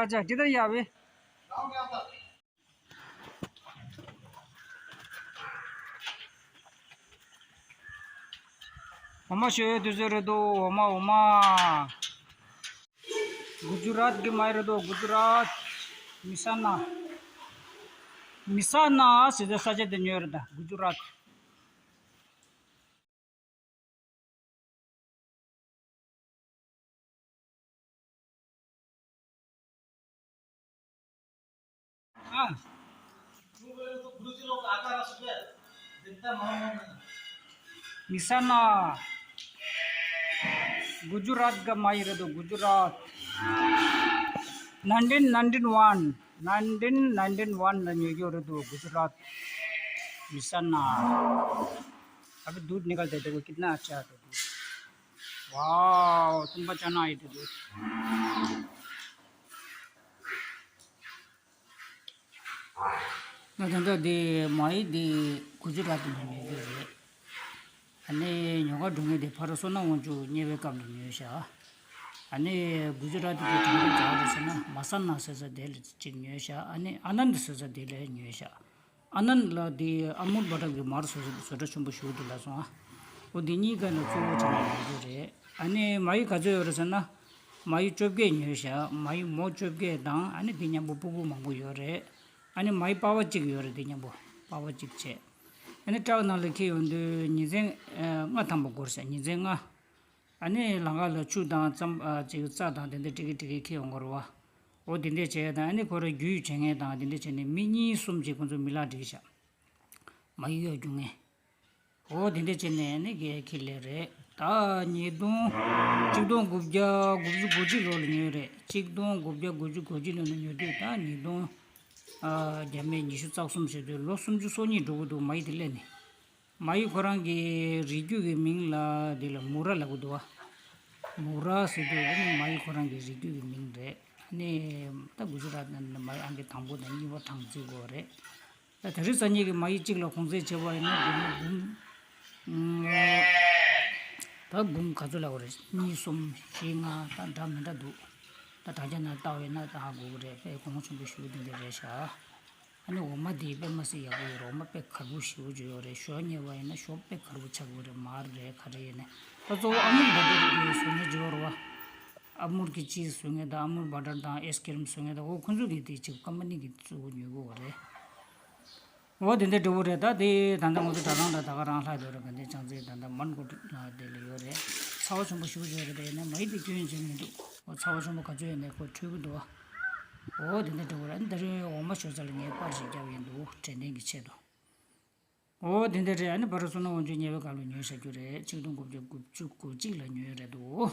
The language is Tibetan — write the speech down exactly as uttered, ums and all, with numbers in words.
अच्छा, किधर गया अभी? འོ་མ་ཞོ་ཡོད་དུས་ཚོད་རེད་འདུག་འོ་མ་འོ་མ། གུ་ཇུ་རཱཏ་གི་མ་ཡི་རེད་འདུག་གུ་ཇུ་རཱཏ། མི་ས་ན། མི་ས་ན་ཟེར་ས་ས་ཆ་དེ་ཉོས་རེད་ད་གུ་ཇུ་རཱཏ། हाँ। गुरु जी लोग आता रहा सुबह, दिखता मालूम नहीं। निशाना। गुजरात का माई रे तो Gujarat. Nineteen ninety one, nineteen ninety one ला न्यू रे तो गुजरात। निशाना। अभी दूध निकलते देखो कितना अच्छा है तो दूध। वाओ, तुम बचाना आई तो दूध। ང་ད་ལྟ་འདི་མ་ཡི་འདི་གུ་ཇུ་རཱཏ་ནས་ཉོས་ཀྱི་རེད། ཨ་ནི་ཉོ་ག་འགྲོ་མཁན་དེ་ཕར་སོ་ནམ་དབང་ཕྱུག་བསྙེན་པའི་སྐབས་ལ་ཉོས་ཤག་ཨ་ནི་གུ་ཇུ་རཱཏ་དེ་གྲངས་ཀ་ག་བ་རེད་ཟེར་ན་མ་ས་ན་ཟེར་ས་དེ་ལ་གཅིག་ཉོས་ཤག་ཨ་ནི་ཨ་ནནྡ་ཟེར་ས་དེ་ལ་ཉོས་ཤག་ཨ་ནནྡ་ལ་དེ་ཨ་མུལ་བྷ་ཊར་གྱི་མར་བཟོ་བཟོ་གྲྭ་ཆེན་པོ་ཞིག་འདུག་ལབ་སོང་ཨ། འོ་དེ་གཉིས་ཀ་ནས་གཙོ་བོ་བྱས་ནས་ཉོ་རྒྱུ་རེད། ཨ་ནི་མ་ཡི་ག་ཚོད་ཡོད་རེད་ཟེར་ན། མ་ཡི་བཅོ་བརྒྱད་ཉོས་ཤག་མ་ཡི་མོ་བཅོ་བརྒྱད་དང་ཨ་ནི་དེ་མཉམ་པོ་ཕྲུ་གུ་མང་པོ་ཡོད་རེད། ཨ་ནི་མ་ཡི་པ་ཕ་གཅིག་ཡོད་རེད་དེ་མཉམ་པོ་པ་ཕ་གཅིག་བྱས། ཨ་ནི་ཊྲག་ནང་ལ་འཁྱེར་ཡོང་དུས་ཉིན་མཚན་ལྔ་ཐམ་པ་འགོར་ཤག་ཉིན་མཚན་ལྔ། ཨ་ནི་ལམ་ཁ་ལ་ཆུ་དང་རྩམ་ཨ་ཅིག་རྩྭ་དང་དེ་འདྲ་སྤྲད་ཀྱི་སྤྲད་ཀྱི་འཁྱེར་ཡོང་དགོས་རེད་བ། འོ་དེ་འདྲས་བྱས་དང་ཨ་ནི་ཁོ་ར་རྒྱུས་བྱེད་མཁན་དང་དེ་འདྲས་བྱས་ནས་མི་གཉིས་གསུམ་ཅིག་ཁོ་ཚོ་མི་ལག་སྒྲིལ་ཤག་མ་ཡི་གཡོག་རྒྱུག་མཁན། འོ་དེ་འདྲས་བྱས་ནས་ཨ་ནི་གས་འཁྱེར་སླེབས་རེད། ད་ཉིས་སྟོང་། ཆིག་སྟོང་དགུ་བརྒྱ་དགུ་བཅུ་གོ་གཅིག་ལོ་ལ་ཉོས་རེད། ཆིག་སྟོང་དགུ་བརྒྱ་དགུ་བཅུ་གོ་གཅིག་ལོ་ལ་ཉོས་དུས་ད་ཉིས་སྟོང་། ཨ་བརྒྱ་མེད་ཉི་ཤུ་རྩ་གསུམ་བྱས་དུས་ལོ་སུམ་ཅུ་སོ་གཉིས་འགྲོ་གི་འདུག་མ་ཡི་དེ་སླེབས་ནས། མ་ཡི་ཁོ་རང་གི་རིགས་རྒྱུད་ཀྱི་མིང་ལ་དེ་ལ་མུ་ར་ལབ་གི་འདུག་བ། མུ་ར་ཟེར་དུས་ཨ་ནི་མ་ཡི་ཁོ་རང་གི་རིགས་རྒྱུད་ཀྱི་མིང་རེད། ཨ་ནི་ད་གུ་ཇུ་རཱཏ་ནང་ནས་མ་ཡི་ཨང་ཀི་དང་པོ་དང་གཉིས་པ་གྲངས་བརྩི་དགོས་རེད། ད་དེ་རིང་སང་ཉིན་གྱི་མ་ཡི་གཅིག་ལ་གོང་ཚད་བྱས་པ་ཡིན་ན་འབུམ་འབུམ། ད་འབུམ་ག་ཚོད་ལབ་དགོས་རེད། གཉིས་གསུམ་བཞི་ལྔ་ད་འདྲ་མི་འདྲ་འདུག་ད་དྲ་རྒྱ་ནང་བལྟ་བ་ཡིན་ན་ད་ཧ་གོ་གི་རེད། དཔེ་གོང་ཆེན་པོ་ཞེ་པོ་དེ་འདྲ་རེད་ཤག་ཨ་ནི་འོ་མ་དེ་དཔེ་མ་སྲིད་ཡག་པོ་ཡོད་རེད། འོ་མ་དཔེ་གར་པོ་ཞེ་པོ་ཅིག་ཡོད་རེད། ཞོ་རྙེད་པ་ཡིན་ན་ཞོ་དཔེ་གར་པོ་ཆགས་ཀྱི་ཡོད་རེད། མར་རེད་ག་རེ་ཡིན་ནའི་ད་གཙོ་བོ་ཨ་མུལ་བྷ་ཊར་གྱི་བཟོ་མཁན་ཅིག་ཡོད་རེད་བ། ཨ་མུལ་གྱི་ཅིས་བཟོ་མཁན་དང་ཨ་མུལ་བྷ་ཊར་དང་ཨའེ་སི་ཀི་རིམ་བཟོ་མཁན་དང་འོ་ཁོ་ཚོ་གི་དེ་ཅིག་ཀམ་པ་ནི་གི་གཙོ་བོ་ཉོ་གི་ཡོད་རེད། འོ་དེ་འདྲ་འདྲ་པོ་རེད། ད་དེ་ད་ལྟ་ང་ཚོ་དྲ་ལམ་ལ་ད་ག་རང་ལྷག་ཡོད་རེད། དགའ་ལྡན་ལྕང་རྩེ་ད་ལྟ་མོན་གྷོ་དེ་ལ་ཡོད་རེད། ཚ་བ་ཆེན་པོ་ཞེ་པོ་ཅིག་ཡོད་རེད། ད་ཡིན་ནའི་མ་ཡི་དེ་སྐྱོན་ཅིག་མི་འདུག་འོ་ཚ་བ་ཆེན་པོ་ག་ཚོད་ཡོད་ནའི་ཁོ་འཕྲོད་ཀྱི་འདུག་བ། འོ་དེ་འདྲ་འདྲ་པོ་རེད། ད་རིང་འོ་མ་ཞོ་ཚ་ལ་ངས་པར་ཞིག་བརྒྱབ་ཡིན་འདུག་དྲན་རྟེན་གྱི་ཆེད་དུ། འོ་དེ་འདྲ་རེད། ཨ་ནི་བྷ་ར་སོ་ན་དབང་ཕྱུག་བསྙེན་པའི་སྐབས་ལ་ཉོས་བཞག་རྒྱུ་རེད། ཆིག་སྟོང་དགུ་བརྒྱ་དགུ་བཅུ་གོ་གཅིག་ལ་ཉོས་རེད་འདུག